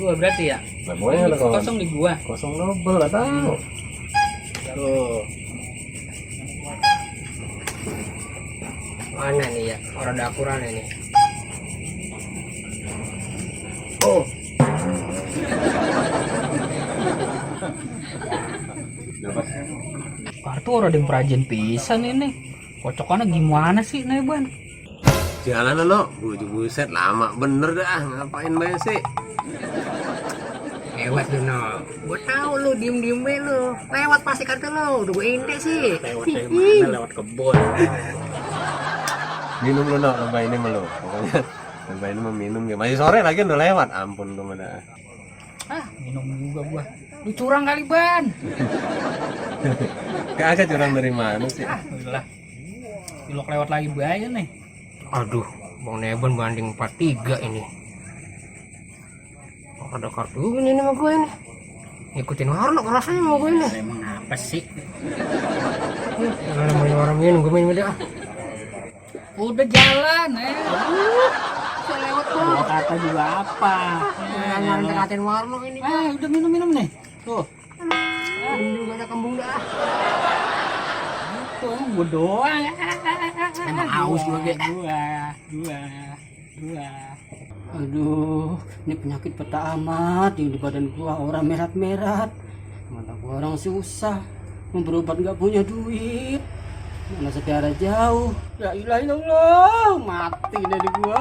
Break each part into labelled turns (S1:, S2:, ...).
S1: gua berarti ya.
S2: Nah, pokoknya ada
S1: Kosong di gua.
S2: Kosong double lah tahu.
S1: Tuh. Mana nih ya? Orang dakuran ini. Oh. Kartu orang yang perajin pisan ini. Kocokannya gimana sih, Neban?
S2: Jalan lo, buset lama bener dah, ngapain banyak sih?
S1: Lewat lu, no. Gua tahu lu diem-diem lu. Lewat pasti kartu lu. Udah gue inde sih. Lewat dari mana? Lewat kebun.
S2: Minum lu no, lomba ini melu. Pokoknya lomba ini mau minum ya. Masih sore lagi udah lewat. Ampun lu mana.
S1: Minum juga gua. Lu curang kali, Ban.
S2: Kagak curang dari mana sih?
S1: Udah. Cilok lewat lagi bahaya nih. Aduh, Bang Neban banding 43 ini. Ada kartu ini sama gue ini. Ikutin Warno rasanya sama gue ini. Emang apa sih? Jangan namanya orang minum, gue minum dia. Udah jalan, saya lewat kok. Kata juga apa? Jangan dekatin Warno ini. Udah minum nih. Tuh. Minum juga ada kembung dah. Itu emang gue doang. Emang haus juga dua. Aduh, ini penyakit peta amat di badan gua, orang merat-merat. Mana gua orang susah, mau berobat nggak punya duit. Mana secara jauh, ya ilaha illallah, mati dari gua.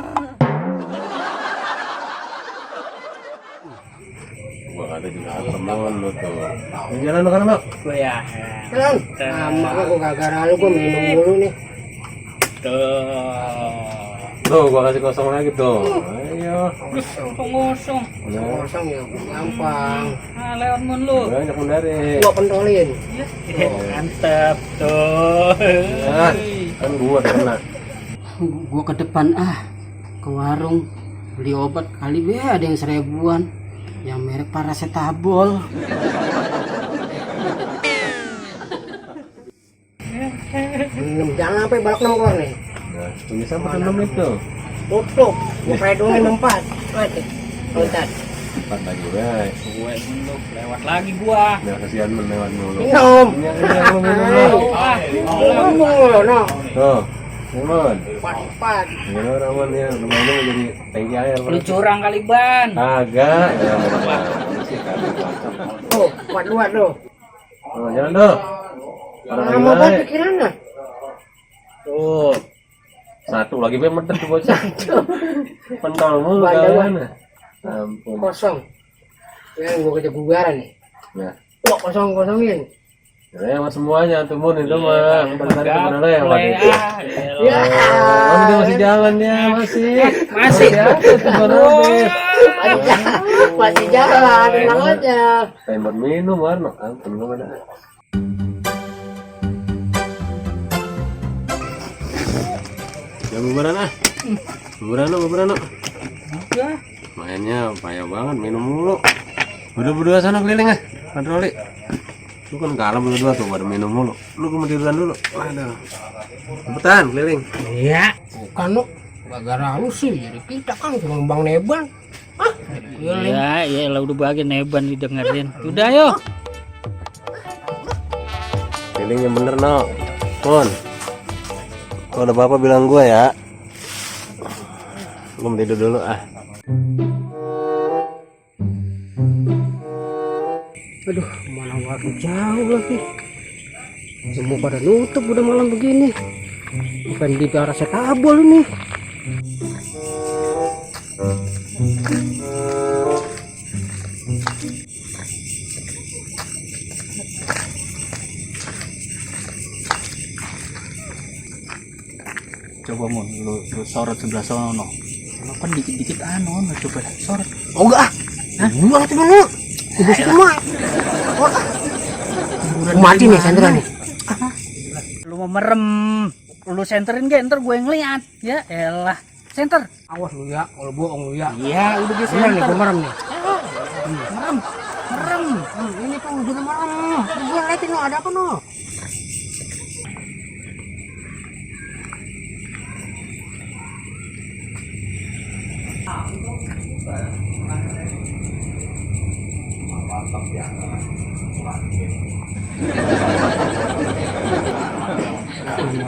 S2: Gua ada juga temen lu tuh. Ini jalan lu kan lo?
S1: Gua ya. Jalan. Lama gua gara-gara lu gua minum dulu nih.
S2: Tuh, gua kasih kosong lagi tuh. Ayo.
S1: Kosong. Kosong ya, gampang. Lewat mun lu.
S2: Banyak dari.
S1: Gua pentolin. Mantap tuh.
S2: Kan gua kena.
S1: Gua ke depan ke warung beli obat kali be ada yang 1000-an yang merek paracetamol. Jangan sampai balak nongkrong nih.
S2: Nah, ini sama temen itu.
S1: Tutup. Gua kayak dongeng 4. Loncat.
S2: 4 lagi guys.
S1: Gue belum lewat lagi gua.
S2: Ya kasihan lewat mulu.
S1: Minum.
S2: Minum.
S1: No.
S2: Tuh. Simon.
S1: 4.
S2: Gimana Raman ya? Rumahnya mau jadi tangki air.
S1: Lu curang kali, Ban.
S2: Agak.
S1: Tuh, 4 tuh.
S2: Oh, jalan tuh. Orang
S1: Mau
S2: lagi
S1: pikiran dah.
S2: tuh. Satu lagi be medet tuh bocah. Pentol mulu
S1: Bandel,
S2: kan. Ampun.
S1: Kosong. Yang gua kejebugaran nih.
S2: Ya.
S1: Tuh, kosongin.
S2: Lewat semuanya tuh Mun itu mah. Bentar kemana lewat itu.
S1: Ya.
S2: Oh, dia masih jalan ya, masih.
S1: Masih. Masih jalan, tenang aja.
S2: Pengen buat minum Warno. Ampun lu mana. Ya bubaran bubaran.
S1: Udah.
S2: Mainnya payah banget, minum mulu. Berdua sana keliling patroli. Lu kan kalah berdua tuh pada minum mulu. Lu ke tiduran dulu. Waduh. Cepetan keliling.
S1: Iya. Bukan lu. Gara-gara lu sih, jadi kita kan cuma Bang Neban. Iya lah udah bagian Neban didengerin. Udah yuk.
S2: Keliling yang bener no. Pon. Kalau ada bapak bilang gua ya. Gua mau tidur dulu
S1: Aduh, mana warung jauh lagi. Semua pada nutup udah malam begini. Bukan di paracetamol ini. Coba Mun, lu sorot sebelah sono. Kenapa dikit-dikit coba sorot. Oh enggak Gua tuh lu. Ibu semua. Mati nih senteran nih. Lu mau merem. Lu senterin gak ntar gue ngeliat. Ya elah. Senter. Awas lu ya, kalau bohong lu ya. Iya, udah dia senter nih, gue merem nih. Merem. Ini tuh udah merem. Gue liatin lo, ada apa no?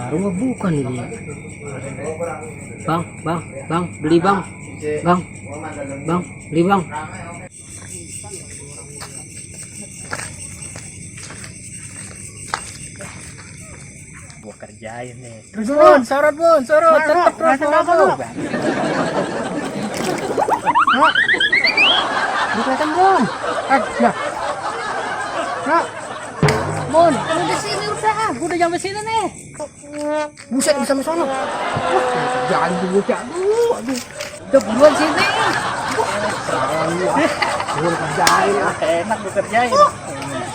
S1: Warung mah bukan ini ya. Bang, beli bang. Bang, beli bang.
S3: Gua kerjain nih. Bun, sorot bun, sorot. Tetep terus.
S1: Kelihatan bun.
S3: Ya. Nah. Bun, udah sini udah. Gua udah sampai sini nih.
S1: Buset bisa sana.
S3: Jangan dulu, aduh. Udah buruan sini.
S1: Gua kerjain.
S3: Enak gua kerjain.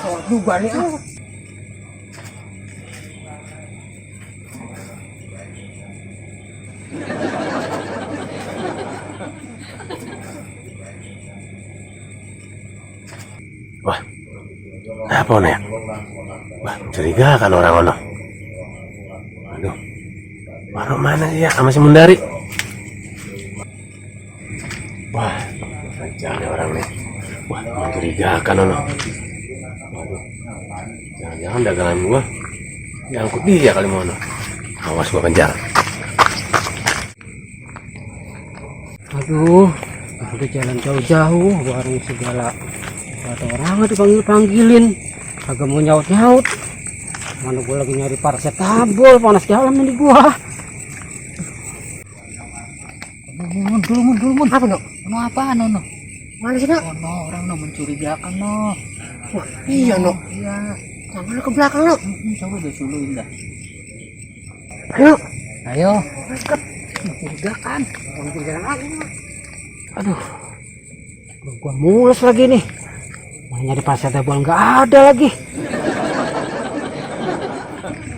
S1: Sorot juga nih.
S2: Wah, apa nih? Wah, mencurigakan orang ono. Aduh, orang mana sih ya sama si Mundari? Wah, ajar nih orang nih. Wah, mencurigakan ono. Waduh, jangan-jangan dagangan gua diangkut dia kali mau ono. Awas gua kejar.
S1: Aduh, udah jalan jauh-jauh, warung segala. Ada orang dipanggil-panggilin, agak mau nyaut-nyaut. Mana gua lagi nyari paracetamol, panas dalam ini gua.
S3: Mun. Apa no? No apaan no?
S1: Mana sih, Nak?
S3: Oh no, orang no mencurigakan no.
S1: Wah, iya, Nok.
S3: Iya.
S1: Yang mana ke belakang, Nok?
S3: Coba deh suluin dah.
S1: Ayo.
S3: Ayo. Mencurigakan.
S1: Jalan lagi, Nok. Aduh. Gua mulus lagi nih. Mau nyari paracetamol nggak ada lagi.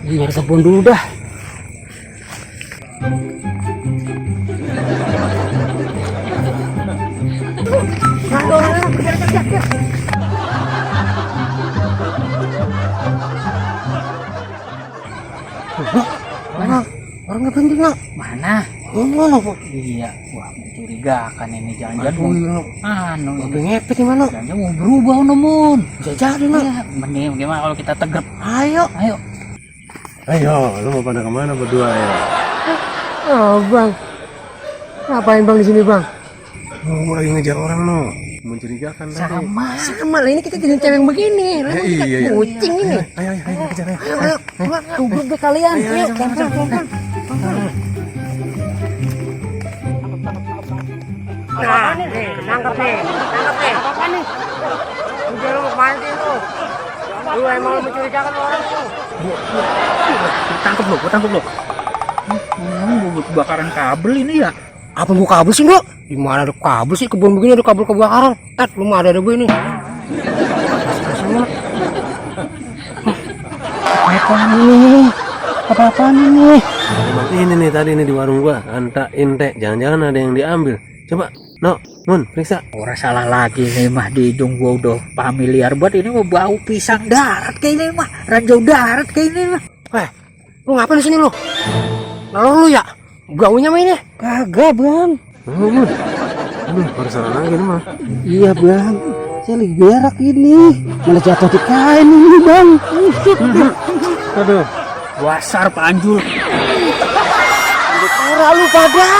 S1: Nyari kebun dulu dah. Mana? Orang nggak berhenti, Nak.
S3: Mana?
S1: Mana, Pak?
S3: Iya, wah mencurigakan ini jangan-jangan
S1: Mobil ngepet gimana?
S3: jangan mau berubah nomun.
S1: Bisa jadi, Nak.
S3: Iya, mending gimana kalau kita tegap?
S1: Ayo.
S2: Ayo, lu mau pada kemana berdua ya?
S1: Oh, Bang. Ngapain Bang di sini, Bang?
S2: Lu lagi ngejar orang no. Mencurigakan tadi.
S1: Sama lah, ini kita jadi cewek begini.
S2: Iya.
S1: Kucing ini.
S2: Ayo, kejar ayo.
S1: Ayo. Tunggu deh kalian. Ayo, pelan-pelan. Nah, nih, nangkep nih. Apa nih? Udah lu kemana sih lu? Lu emang mencurigakan orang tuh.
S3: Tangkep lo. Bubut kebakaran kabel ini ya?
S1: Apa gua kabel sih, Bro? Di mana ada kabel sih? Kebun begini ada kabel kebakaran. Lu mah ada begini. Apa-apaan ini?
S2: Ini nih tadi nih di warung gua, anta inte, jangan-jangan ada yang diambil. Coba, no, Mun, periksa.
S3: Orang salah lagi nih mah di hidung gua udah familiar buat ini mah bau pisang darat kayak ini mah, ranjau darat kayak ini mah.
S1: Lu ngapain di sini lu? Lalu lu ya? Gaunya mah ini? Kagak, Bang.
S2: Mun. Aduh, penasaran lagi nih mah.
S1: Iya, Bang. Saya lagi berak ini. Malah jatuh di kain ini, Bang.
S3: Aduh, wasar Pak Anjul.
S1: Parah lu pada.